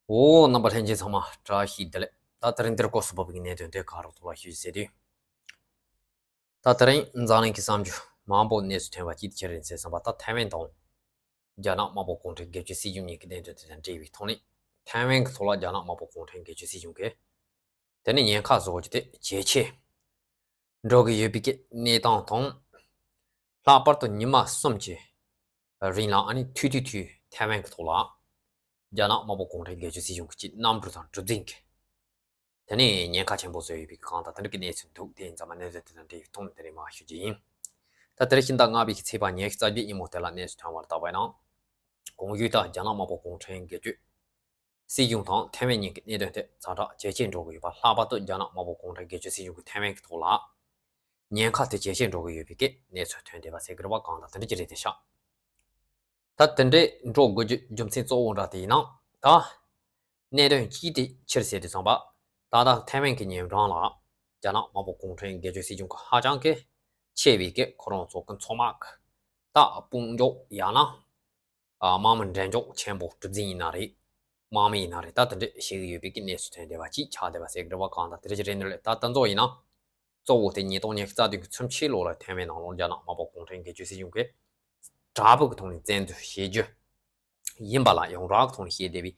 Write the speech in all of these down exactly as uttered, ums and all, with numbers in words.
འོ། རྣམ་པ་ལྷན་རྒྱས་ཚང་མ་བཀྲ་ཤིས་བདེ་ལེགས། ད་དེ་རིང་འདིར་སྐོར་སུ་བབས་པའི་གནད་དོན་དེ་ག་རོགས་ཐོག་ལ་ཞུ་ཟེར་དུས། ད་དེ་རིང་འཛམ་གླིང་གི་བསམ་རྒྱུ་མང་པོ་གནས་སུ་ཐོན་པ་ཅིག་ཁྱེད་རེད་ཟེར་བསམ་པ། ད་ཐའེ་ཝན་དང་རྒྱ་ནག་དམར་པོ་གུང་ཁྲན་སྒེར་གཅོད་སྲིད་གཞུང་གཉིས་ཀྱི་གནད་དོན་དེ་དང་འབྲེལ་བའི་ཐོག་ནས། ཐའེ་ཝན་གྱི་ཐོག་ལ་རྒྱ་ནག་དམར་པོ་གུང་ཁྲན་སྒེར་གཅོད་སྲིད་གཞུང་གིས་དེ་ནས་ཉེན་ཁ་བཟོ་རྒྱུ་དེ་ཇེ་ཆེ་འགྲོ་གི་ཡོད་པའི་གནས་སྟངས་དང་། ལྷག་པར་དུ་ཉི་མ་གསུམ་གྱི་རིང་ལ་ཨ་ནི་ཐུང་ཐུང་ཐུང་ཐའེ་ཝན་གྱི་ཐོག་ལ་རྒྱ་ནག་དམར་པོ་གུང་ཁྲན་སྒེར་གཅོད་སྲིད་གཞུང་གི་གནམ་གྲུ་དང་གྲུ་གཟིངས་ཀྱིས་དེ་ནས་ཉེན་ཁ་ཆེན་པོ་བཟོས་ཡོད་པའི་གང་དང་དེ་འདྲ་གི་གནས་ཚུལ་འདུག་དེ་ཡིན་ཙང་མ་གནས་ཚུལ་དེ་དང་འབྲེལ་བའི་ཐོག་ནས་དེ་རིང་མར་ཞུ་རྒྱུ་ཡིན། ད་དེ་རིང་ཕྱི་ཟླ་ལྔ་པའི་གི་ཚེས་པ་ཉི་ཤུ་རྩ་བརྒྱད་ཉིན་མོ་དེ་ལ་གནས་སུ་ཐོན་པར་བལྟས་པ་ཡིན་ན། གོང་ཞུས་ལྟར་རྒྱ་ནག་དམར་པོ་གུང་ཁྲན་སྒེར་གཅོད་སྲིད་གཞུང་དང་ཐའེ་ཝན་གཉིས་ཀྱི་གནད་དོན་དེ་ཛ་དྲག་ཇེ་ཆེར་འགྲོ་གི་ཡོད་པ། ལྷག་པར་དུ་རྒྱ་ནག་དམར་པོ་གུང་ཁྲན་སྒེར་གཅོད་སྲིད་གཞུང་གིས་ཐའེ་ཝན་གྱི་ཐོག་ལ་ཉེན་ཁ་དེ་ཇེ་ཆེར་འགྲོ་གི་ཡོད་པའི་གནས་ཚུལ་ཐོན་བསྡད་པ་ཟེར་གི་རེད་པ། གང་དང་དེ་འདྲ་ཅིག་རེད་དེ་ཤག་ད་དེ་འདྲའི་འགྲོ་དགོས་རྒྱུ་རྒྱུ་མཚན་གཙོ་བོ་འདྲ་དེ་ཡིན་ན། ད་གནད་དོན་གཅིག་དེ་ཅི་རེད་ཟེར་དུས་ཙམ་པ། ད་ལྟ་ཐའེ་ཝན་གྱི་ཉེ་འགྲམ་ལ་རྒྱ་ནག་དམར་པོ་གུང་ཁྲན་སྒེར་གཅོད་སྲིད་གཞུང་གི་ཧ་ཅང་གི་ཆེ་བའི་གི་ཁོ་རང་ཚོ་གི་མཚོ་དམག་གི་ད་དཔུང་འཇོག་ཡང་ན་དམག་མི་འགྲན་ལྕོག་ཆེན་པོ་གྲུ་གཟིངས་ཡིན་ན་རེད། དམག་མི་ཡིན་ན་རེད། ད་དེ་འདྲ་བྱེད་ཀྱི་ཡོད་པའི་གི་གནས་ཚུལ་ཐོན་བསྡད་པ་ཅིག་ཆགས་བསྡད་པ་ཟེར་གི་རེད་པ། གང་དང་དེ་འདྲ་ཅིག་རེད་ནི་རེད། ད་དེ་ཚོ་ཡིན་ན། གཙོ་བོ་དེ་ཉིས་སྟོང་ཉི་ཤུ་རྩ་བདུན་གྱི་ཚུན་ཆད་ལོ་ལ་ཐའེ་ཝན་ནང་ལོགས་རྒྱ་ནག་དམར་པོ་གུང་ཁྲན་སྒེར་གཅོད་སྲིད་གཞུང་གིས་དྲག་པོའི་གི་ཐོག་ནས་བཙན་འཛུལ་བྱེད་རྒྱུ་ཡིན་པ་ལ་ཡོངས་གྲགས་ཀྱི་ཐོག་ནས་བཤད་བསྡད་པའི་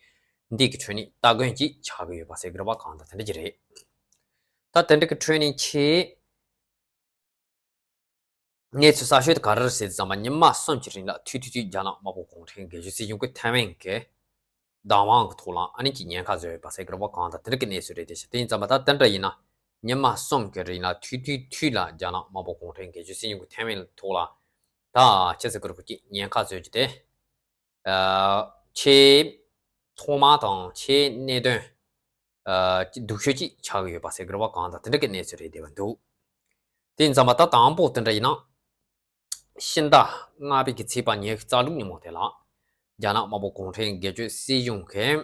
འདི་གི་ཁྲོད་ནས་སྟ་གོན་ཅིག་ཆགས་ཀྱི་ཡོད་པ་ཟེར་གི་རེད་པ། གང་དང་དེ་འདྲ་ཅིག་རེད། ད་དེ་འདྲ་གི་ཁྲོད་ནས་ཆེས་གནས་ཚུལ་གསར་ཤོས་དེ་ག་རེ་རེད་ཟེར་དུས་ཙམ་པ། ཉི་མ་གསུམ་གྱི་རིང་ལ་ཐུང་ཐུང་ཐུང་རྒྱ་ནག་དམར་པོ་གུང་ཁྲན་སྒེར་གཅོད་སྲིད་གཞུང་གིས་ཐའེ་ཝན་གྱི་བདག་དབང་གི་ཐོག་ལ་ཨ་ནི་ཅིག་ཉེན་ཁ་བཟོས་ཡོད་པ་ཟེར་གི་རེད་པ། གང་དང་དེ་འདྲ་གི་གནས་ཚུལ་རེད་དེ་ཤག་དེ་ཡིན་ཙམ་པ་ད་དེ་འདྲ་ཡིན་ན། ཉི་མ་གསུམ་གྱི་རིང་ལ་ཐུང་ཐུང་ཐུང་ལ་རྒྱ་ནག་དམར་པོ་གུང་ཁྲན་སྒེར་གཅོད་སྲིད་གཞུང་གིས་ཐའེ་ཝན་ཐོག་ལ་ད་ཅི་ཟེར་གི་རེད་པ། ཅིག་ཉེན་ཁ་བཟོ་རྒྱུ་དེ་ཨ་ཆེས་ཐོག་མ་དང་ཆེས་གནད་དོན་ཨ་སྡུག་ཤོས་ཅིག་ཆགས་ཀྱི་ཡོད་པ་ཟེར་གི་རེད་པ། གང་དང་དེ་འདྲ་གི་གནས་ཚུལ་རེད་བསྡད་པ་འདུག་དེ་ཡིན་ཙམ་པ་ད་དང་པོ་དེ་འདྲ་ཡིན་ན། ཕྱི་ཟླ་ལྔ་པའི་གི་ཚེས་པ་ཉི་ཤུ་རྩ་དྲུག་ཉིན་མོ་དེ་ལ་རྒྱ་ནག་དམར་པོ་གུང་ཁྲན་སྒེར་གཅོད་སྲིད་གཞུང་གིས་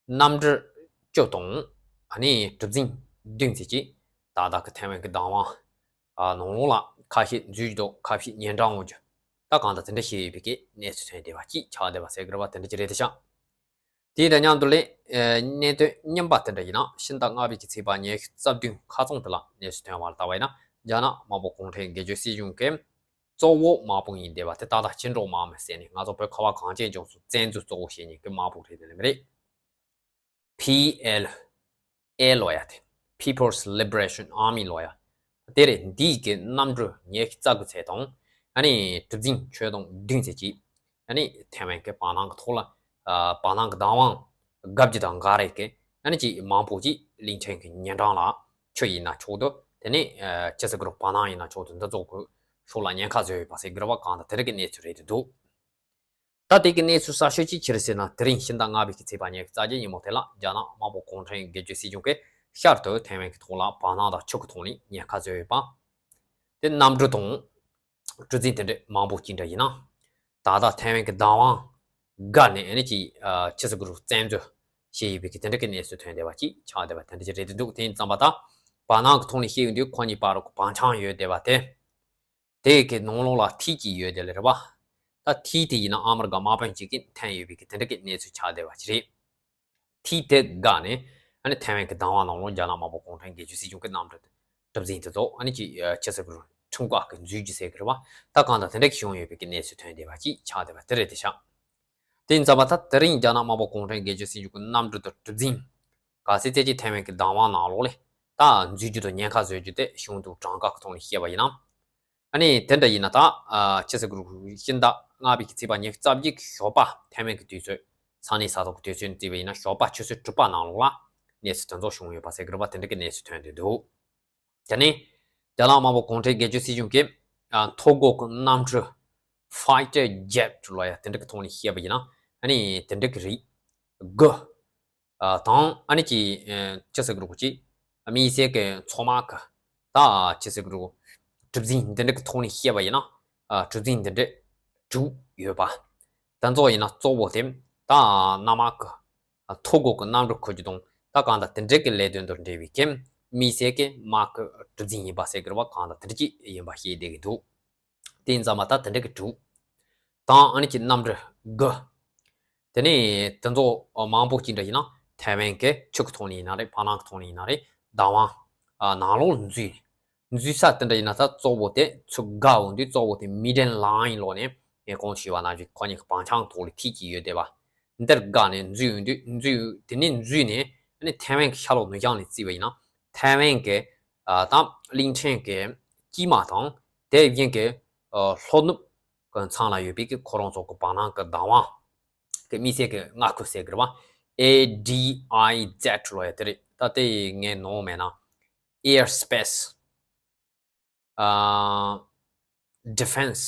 གནམ་གྲུ་བཅུ་དང་ཨ་ནི་གྲུ་གཟིངས་བདུན་ཙམ་ཅིག་ཏག་ཏག་གི་ཐའེ་ཝན་གྱི་བདག་དབང་ཨ་ནང་ལོགས་ལ་ཁ་ཤས་འཛུལ་རྒྱུ་དང་ཁ་ཤས་ཉེ་འགྲམ་འོང་རྒྱུ། ད་གང་དང་དེ་འདྲ་བྱས་ཡོད་པའི་གི་གནས་ཚུལ་ཐོན་བསྡད་པ་ཅིག་ཆགས་བསྡད་པ་ཟེར་གི་རེད་པ། དེ་འདྲ་ཅིག་རེད་དེ་ཤག་དེ་དང་མཉམ་དུ་ལས་ཨ་གནད་དོན་རྙིང་པ་དེ་འདྲ་ཡིན་ན། ཕྱི་ཟླ་ལྔ་པའི་གི་ཚེས་པ་ཉི་ཤུ་རྩ་བདུན་ཁ་སང་དེ་ལ་གནས་ཚུལ་ཐོན་པར་བལྟས་པ་ཡིན་ན། རྒྱ་ནག་དམར་པོ་གུང་ཁྲན་སྒེར་གཅོད་སྲིད་གཞུང་གིས་གཙོ་བོ་དམག་དཔུང་ཡིན་བསྡད་པ་དེ། ད་ལྟ་སྤྱི་འགྲོ་དམག་མི་ཟེར་ནས་ང་ཚོ་བོད་ཁ་བ་གངས་ཅན་ལྗོངས་སུ་བཙན་འཛུལ་གཙོ་བོ་བྱེད་མཁན་གྱི་དམག་དཔུང་རེད་དེ་ལས་མི་རེད། པི་ཨེལ་ཨེ་ལབ་ཡ་དེ། People's Liberation Army ལབ་ཡ་དེ་རེད། འདིའི་གི་གནམ་གྲུ་ཉི་ཤུ་རྩ་དགུ་ཙམ་དང་ཨ་ནི་གྲུ་གཟིངས་ཁྱོན་བསྡོམས་བདུན་ཙམ་ཅིག་ཨ་ནི་ཐའེ་ཝན་གྱི་བར་སྣང་གི་ཐོག་ལ་ཨ་བར་སྣང་གི་བདག་དབང་བཀའ་བརྒྱུད་དང་འགའ་རེ་གི་ཨ་ནི་ཅིག་མང་པོ་ཅིག་གླིང་ཕྲན་གྱི་ཉེ་འགྲམ་ལ། ཆུ་ཡིན་ན་ཆོག་འདུག་དེ་ནས་ཨ་ཅི་ཟེར་གི་རེད། བར་སྣང་ཡིན་ན་ཆོག་འདུག་འདི་ཚོ་གི་ཕྱོགས་ལ་ཉེན་ཁ་བཟོས་ཡོད་པ་ཟེར་གི་རེད་པ། གང་དང་དེ་འདྲ་གི་གནས་ཚུལ་རེད་དེ་འདུག་ད་དེ་གི་གནས་ཚུལ་གསར་ཤོས་གཅིག་ཅི་རེད་ཟེར་ན། དེ་རིང་ཕྱི་ཟླ་ལྔ་པའི་གི་ཚེས་པ་ཉི་ཤུ་རྩ་བརྒྱད་ཉིན་མོ་དེ་ལ་རྒྱ་ནག་དམར་པོ་གུང་ཁྲན་སྒེར་གཅོད་སྲིད་གཞུང་གིས་ཤར་དུ་ཐའེ་ཝན་གྱི་ཐོག་ལ་བར་སྣང་དང་ཆུ་གི་ཐོག་ནས་ཉེན་ཁ་བཟོས་ཡོད་པ། དེ་གནམ་གྲུ་དང་གྲུ་གཟིངས་དེ་འདྲ་མང་པོ་ཅིག་འདྲ་ཡིན་ན། ད་ལྟ་ཐའེ་ཝན་གྱི་བདག་དབང་བཀག་ནས་ཨ་ནི་ཅིག་ཨ་ཅི་ཟེར་གི་རེད། བཙན་འཛུལ་བྱས་ཡོད་པའི་གི་དེ་འདྲ་གི་གནས་ཚུལ་ཐོན་བསྡད་པ་ཅིག་ཆགས་བསྡད་པ་དེ་འདྲ་ཅིག་རེད་དེ་འདུག་དེ་ཡིན་ཙམ་པ་ད་བར་སྣང་གི་ཐོག་ནས་བཤད་ཡོང་དུས་ཁོ་གཉིས་བར་དུ་བང་ཆེན་ཡོད་བསྡད་པ་དེ། དེ་གི་ནང་ལོགས་ལ་ཐིག་ཅིག་ཡོད་དེ་ལས་རེད་པ། ད་ཐིག་དེ་ཡིན་ན་ཨ་མི་རི་ཀ་དམག་དཔོན་ཅིག་གིས་འཐེན་ཡོད་པའི་གི་དེ་འདྲ་གི་གནས་ཚུལ་ཆགས་བསྡད་པ་ཅིག་རེད། ཐིག་དེ་བཀག་ནས་ཨ་ནི་ཐའེ་ཝན་གི་བདག་དབང་ནང་ལོགས་རྒྱ་ནག་དམར་པོ་གུང་ཁྲན་སྒེར་གཅོད་སྲིད་གཞུང་གི་གནམ་གྲུ་གྲུ་གཟིངས་དེ་ཚོ་ཨ་ནི་ཅིག་ཅི་ཟེར་གི་རེད། ཁྲིམས་འགལ་གི་འཛུལ་རྒྱུ་ཟེར་གི་རེད་པ། ད་གང་ལྟར་དེ་འདྲ་གི་བྱུང་ཡོད་པའི་གི་གནས་ཚུལ་ཐོན་བསྡད་པ་ཅིག་ཆགས་བསྡད་པ་དེ་རེད་དེ་ཤག་དེ་ཡིན་ཙམ་པ་ད་དེ་རིང་རྒྱ་ནག་དམར་པོ་གུང་ཁྲན་སྒེར་གཅོད་སྲིད་གཞུང་གི་གནམ་གྲུ་དང་གྲུ་གཟིངས་ག་ཚད་ཅིག་ཐའེ་ཝན་གི་བདག་དབང་ནང་ལོགས་ལ་ད་འཛུལ་རྒྱུ་དང་ཉེན་ཁ་བཟོ་རྒྱུ་དེ་བྱུང་འདུག་གྲངས་ཀ་གི་ཐོག་ནས་བཤད་པ་ཡིན་ན། ཨ་ནི་དེ་འདྲ་ཡིན་ན་ད་ཨ་ཅི་ཟེར་གི་རེད། ཕྱི་ཟླ་ལྔ་པའི་གི་ཚེས་པ་ཉི་ཤུ་རྩ་བརྒྱད་གི་ཞོགས་པ། ཐའེ་ཝན་གི་དུས་ཚོད་ས་གནས་ས་ཐོག་གི་དུས་ཚོད་ནས་བརྩིས་པ་ཡིན་ན་ཞོགས་པ་ཆུ་ཚོད་དྲུག་པ་ནང་ལོགས་ལ་གནས་ཚུལ་དེ་ཚོ་བྱུང་ཡོད་པ་ཟེར་གི་རེད་པ། དེ་འདྲ་གི་གནས་ཚུལ་ཐོན་བསྡད་འདུག་དེ་ནས་རྒྱ་ནག་དམར་པོ་གུང་ཁྲན་སྒེར་གཅོད་སྲིད་གཞུང་གིས་ཨ་མཐོ་སྒོ་གི་གནམ་གྲུ་Fighter Jet ལབ་ཡ་དེ་འདྲ་གི་ཐོག་ནས་བཤད་པ་ཡིན་ན། ཨ་ནི་དེ་འདྲ་གི་རིགས་དགུ། ཨ་དང་ཨ་ནི་ཅིག་ཨ་ཅི་ཟེར་གི་རེད། ཅིག་དམིགས་བསལ་གྱི་མཚོ་དམག་གི་ད་ཅི་ཟེར་གི་རེད། གྲུ་གཟིངས་འདི་འདྲ་གི་ཐོག་ནས་བཤད་པ་ཡིན་ན། ཨ་གྲུ་གཟིངས་འདི་འདྲ་དྲུག་ཡོད་པ། དེ་ཚོ་ཡིན་ན་གཙོ་བོ་དེ་ད་གནམ་དམག་གི་ཨ་མཐོ་སྒོ་གི་གནམ་གྲུ་འཁོར་རྒྱུ་དང་། ད་གང་ལྟར་དེ་འདྲ་གི་ལས་དོན་དང་འབྲེལ་བའི་གི་དམིགས་བསལ་གྱི་དམག་གི་གྲུ་གཟིངས་ཡིན་པ་ཟེར་གི་རེད་པ། གང་ལྟར་དེ་འདྲ་ཅིག་ཡིན་པ་བཤད་བསྡད་ཀྱི་འདུག་དེ་ཡིན་ཙམ་པ་ད་དེ་འདྲ་གི་དྲུག་དང་ཨ་ནི་ཅིག་གནམ་གྲུ་དགུ། དེ་ནས་དེ་ཚོ་མང་པོ་ཅིག་འདྲ་ཡིན་ན་ཐའེ་ཝན་གྱི་ཆུ་གི་ཐོག་ནས་ཡིན་ན་རེད། བར་སྣང་གི་ཐོག་ནས་ཡིན་ན་རེད། བདག་དབང་ཨ་ནང་ལོགས་ལ་འཛུལ། འཛུལ་ས་དེ་འདྲ་ཡིན་ན་ད་གཙོ་བོ་དེ་ཚུར་བརྒལ་འོང་དུས་གཙོ་བོ་དེ་མི་ཌན་ལའིན་ལོགས་ནས་ངས་གོང་དུ་ཞུས་པ་ནང་བཞིན་ཁོ་གཉིས་ཀྱི་བང་ཆེན་ཐོག་ལ་ཐིག་ཅིག་ཡོད་བསྡད་པ། འདིར་བརྒལ་ནས་འཛུལ་འོང་དུས་འཛུལ་དེ་ནས་འཛུལ་ནས་ཨ་ནི་ཐའེ་ཝན་གྱི་ཤར་ལྷོ་ནུབ་བྱང་ནས་བརྩིས་པ་ཡིན་ན་ཐའེ་ཝན་གྱི་ཨ་དང་གླིང་ཕྲན་གྱི་དཀྱིལ་མ་དང་དེ་བཞིན་གྱི་ཨ་ལྷོ་ནུབ་ཀྱི་མཚམས་ལ་ཡོད་པའི་གི་ཁོ་རང་ཚོ་གི་བར་སྣང་གི་བདག་དབང་གི་དམིགས་བསལ་གྱི་མངའ་ཁུལ་ཟེར་གི་རེད་བ། ཨེ་ཌི་ཨའི་ཛེད་ལབ་ཡ་དེ་རེད། ད་དེ་ངའི་ནང་མེད་ན་air space ཨ་defense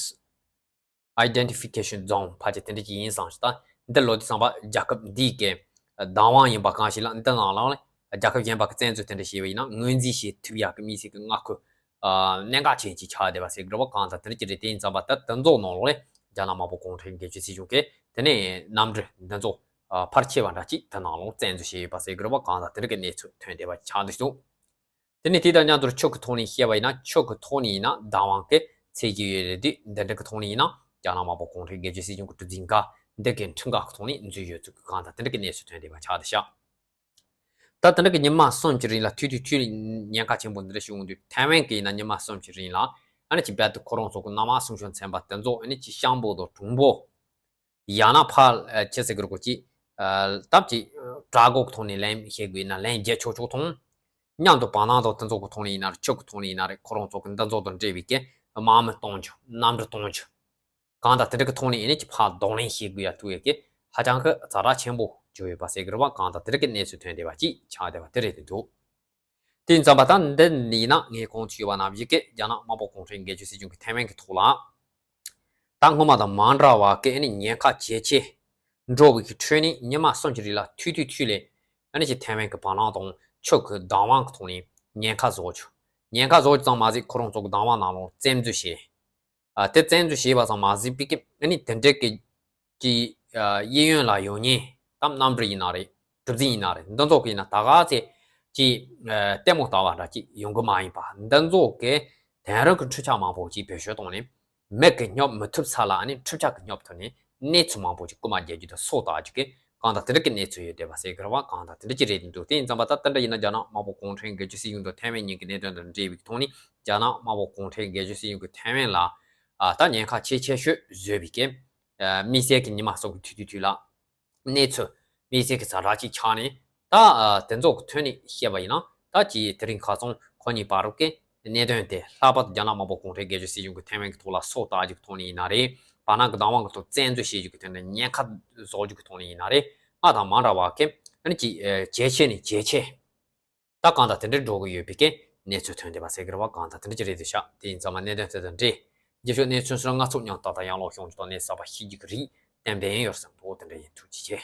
identification zone ཕལ་ཆེར་དེ་འདྲ་ཅིག་ཡིན་བསམ་ཞིག་ད་འདི་ལོ་དུས་བསམ་པ་རྒྱལ་ཁབ་འདིའི་གི་བདག་དབང་ཡིན་པ་གང་ཞིག་ལ་འདི་ནང་ལ་རྒྱལ་ཁབ་གཞན་པ་གི་བཙན་འཛུལ་དེ་འདྲ་བྱས་པ་ཡིན་ན་ངོས་འཛིན་བྱེད་ཐུབ་ཡག་གི་དམིགས་བསལ་གྱི་མངའ་ཁུལ་ཨ་གནད་འགག་ཅན་ཅིག་ཆགས་བསྡད་པ་ཟེར་དགོས་རེད་བ། གང་ལྟར་དེ་འདྲ་ཅིག་རེད། དེ་ཡིན་ཙམ་པ་ད་དེ་ཚོ་ནང་ལོགས་ལ་རྒྱ་ནག་དམར་པོ་གུང་ཁྲན་སྒེར་གཅོད་སྲིད་གཞུང་གིས་དེ་ནས་གནམ་གྲུ་འདི་ཚོ་ཨ་ཕལ་ཆེ་བ་འདྲ་ཅིག་དེ་ནང་ལོགས་བཙན་འཛུལ་བྱས་ཡོད་པ་ཟེར་དགོས་རེད་བ། གང་ལྟར་དེ་འདྲ་གི་གནས་ཚུལ་ཐོན་བསྡད་པ་ཆགས་འདུག་ཟེར། དེ་ནས་དེ་དང་མཉམ་དུ་ཆུ་གི་ཐོག་ནས་བཤད་པ་ཡིན་ན་ཆུ་གི་ཐོག་ནས་ཡིན་ན་བདག་དབང་གི་ཚད་ཀྱི་ཡོད་རེད་དུས་འདི་འདྲ་གི་ཐོག་ནས་ཡིན་ན་རྒྱ་ནག་དམར་པོ་གུང་ཁྲན་སྒེར་གཅོད་སྲིད་གཞུང་གི་གྲུ་གཟིངས་ཁ་འདི་གའི་ཁྲིམས་འགལ་གི་ཐོག་ནས་འཛུལ་ཡོད་ཚུལ་གྱི་གང་ལྟར་དེ་འདྲ་གི་གནས་ཚུལ་ཐོན་བསྡད་པ་ཆགས་བསྡད་ཤག་ད་དེ་འདྲ་གི་ཉི་མ་གསུམ་གྱི་རིང་ལ་ཐུང་ཐུང་ཐུང་ལ་ཉེན་ཁ་ཆེན་པོ་འདི་འདྲ་བྱུང་དུས་ཐའེ་ཝན་གྱི་ཡིན་ན་ཉི་མ་གསུམ་གྱི་རིང་ལ་ཨ་ནི་ཅིག་རྦད་དེ་ཁོ་རང་ཚོ་གི་ནང་མ་སྲུང་སྐྱོབ་ཚན་པ་དེ་ཚོ་ཨ་ནི་ཅིག་ཤམ་བུ་དང་གྲུང་པོ། ཡང་ན་ཕར་ཨ་ཅི་ཟེར་གི་རེད་གོ་ཅི། ཨ་སྟབས་ཀྱིས་བྲག་སྒོ་གི་ཐོག་ནས་ལན་བཤད་དགོས་ན་ལན་རྒྱག་ཆོག་ཆོག་དང་། མཉམ་དུ་བར་སྣང་དང་དེ་ཚོ་གི་ཐོག་ནས་ཡིན་ན་རེད། ཆུ་གི་ཐོག་ནས་ཡིན་ན་རེད། ཁོ་རང་ཚོ་གི་འདི་ཚོ་དང་འབྲེལ་བའི་གི་དམག་མི་གཏོང་རྒྱུ། གནམ་གྲུ་གཏོང་རྒྱུ། གང་ལྟར་དེ་འདྲ་གི་ཐོག་ནས་ཡིན་ནའི་ཅིག་ཕར་གདོང་ལེན་བྱེད་དགོས་ཡ་ཐུག་ཡ་གི་ཧ་ཅང་གི་ཛ་དྲག་ཆེན་པོ་བྱུང་ཡོད་པ་ཟེར་གི་རེད་བ། གང་ལྟར་དེ་འདྲ་གི་གནས་ཚུལ་ཐོན་བསྡད་པ་ཅིག་ཆགས་བསྡད་པ་དེ་རེད་འདུག་དེ་ཡིན་ཙམ་པ་ད་འདི་ནི་ཡིན་ན་ངས་གོང་དུ་ཞུས་པ་ནང་བཞིན་གྱི་རྒྱ་ནག་དམར་པོ་གུང་ཁྲན་སྒེར་གཅོད་སྲིད་གཞུང་གི་ཐའེ་ཝན་གྱི་ཐོག་ལ། ད་སྔོན་མ་དང་མ་འདྲ་བ་གི་ཨ་ནི་ཉེན་ཁ་ཇེ་ཆེ་འགྲོ་བའི་གི་ཁྲོད་ནས་ཉི་མ་གསུམ་གྱི་རིང་ལ་ཐུང་ཐུང་ཐུང་ལས་ཨ་ནི་ཅིག་ཐའེ་ཝན་གྱི་བར་སྣང་དང་ཆུ་གི་བདག་དབང་གི་ཐོག་ནས་ཉེན་ཁ་བཟོ་བཅུག་ཉེན་ཁ་བཟོ་རྒྱུ་ཙམ་མ་ཟད་ཁོ་རང་ཚོ་གི་བདག་དབང་ནང་ལོགས་བཙན་འཛུལ་བྱས། ཨ་དེ་བཙན་འཛུལ་བྱས་པ་ཙམ་མ་ཟད་པའི་གི་ཨ་ནི་དེ་འདྲའི་གི་ཀྱི་ཨ་གཡས་གཡོན་ལ་ཡོད་མཁན་དམ་གནམ་གྲུ་ཡིན་ན་རེད། གྲུ་གཟིངས་ཡིན་ན་རེད། འདི་ཚོ་གི་ཡིན་ན་ད་ག་ཚད་ཀྱི་ཨ་ལྟད་མོ་ལྟ་བ་འདྲ་ཅིག་ཡོང་གི་མ་ཡིན་པ། འདི་ཚོ་གི་དེང་རབས་ཀྱི་འཕྲུལ་ཆས་མང་པོ་ཅིག་བེད་སྤྱོད་བཏང་ནས་མི་གི་སྙོབ་མི་ཐུབ་ས་ལ་ཨ་ནི་འཕྲུལ་ཆས་ཀྱི་སྙོབ་ཐུབ་ནས་གནས་ཚུལ་མང་པོ་ཅིག་རྐུ་མ་རྒྱག་རྒྱུ་དང་སོ་ལྟ་རྒྱུ་གི་གང་ལྟར་དེ་འདྲ་གི་གནས་ཚུལ་ཡོད་བསྡད་པ་ཟེར་གི་རེད་བ། གང་ལྟར་དེ་འདྲ་ཅིག་རེད་འདུག་དེ་ཡིན་ཙམ་པ་ད་དེ་འདྲ་ཡིན་ན་རྒྱ་ནག་དམར་པོ་གུང་ཁྲན་སྒེར་གཅོད་སྲིད་གཞུང་དང་ཐའེ་ཝན་གཉིས་ཀྱི་གནད་དོན་དང་འབྲེལ་བའི་ཐོག་ནས་རྒྱ་ནག་དམར་པོ་གུང་ཁྲན་སྒེར་གཅོད་སྲིད་གཞུང་གི་ཐའེ་ཝན་ལ་ཨ་ད་ཉེན་ཁ་ཆེས་ཆེ་ཤོས་བཟོས་པའི་གི་ཨ་དམིགས་བསལ་གྱི་ཉི་མ་གསུམ་གྱི་དུས་དུས་དུས་ལ་གནས་ཚུལ་དམིགས་བསལ་གྱི་ཛ་དྲག་ཅིག་ཆགས་ནས་ད་ཨ་དེ་ཚོ་གི་ཐོག་ནས་བཤད་པ་ཡིན་ན་ད་ཀྱི་དེ་རིང་ཁ་སང་ཁོ་གཉིས་བར་དུ་གི་གནད་དོན་དེ་ལྷག་པར་དུ་རྒྱ་ནག་དམར་པོ་གུང་ཁྲན་སྒེར་གཅོད་སྲིད་གཞུང་གི་ཐའེ་ཝན་གྱི་ཐོག་ལ་སོ་ལྟ་རྒྱུ་གི་ཐོག་ནས་ཡིན་ན་རེད། བར་སྣང་གི་བདག་དབང་གི་ཐོག་བཙན་འཛུལ་བྱེད་རྒྱུ་གི་ཐོག་ནས་ཉེན་ཁ་བཟོ་རྒྱུ་གི་ཐོག་ནས་ཡིན་ན་རེད། སྔར་དང་མ་འདྲ་བ་གི་ཨ་ནི་ཅིག་ཨ་ཇེ་ཆེ་ནས་ཇེ་ཆེ། ད་གང་ལྟར་དེ་འདྲའི་འགྲོ་གི་ཡོད་པའི་གི་གནས་ཚུལ་ཐོན་བསྡད་པ་ཟེར་གི་རེད་བ། གང་ལྟར་དེ་འདྲ་ཅིག་རེད་འདུག་ཤག་དེ་ཡིན་ཙང་མ་གནད་དོན་དེ་དང་འབྲེལ་རྗེས་ཕྱོགས་གནས་ཚུལ་སོགས་སྣ་ཚོགས་མཉམ་ཏག་ཏག་ཡང་ལོག་ཤོང་རྒྱུ་དང་གནས་གསར་པ་ཤེས་རྒྱུ་གི་རིགས་ཏན་ཏན་ཡོད་བསམ་འདུག་དེ་འདྲ་ཡིན། ཐུགས་རྗེ་ཆེ།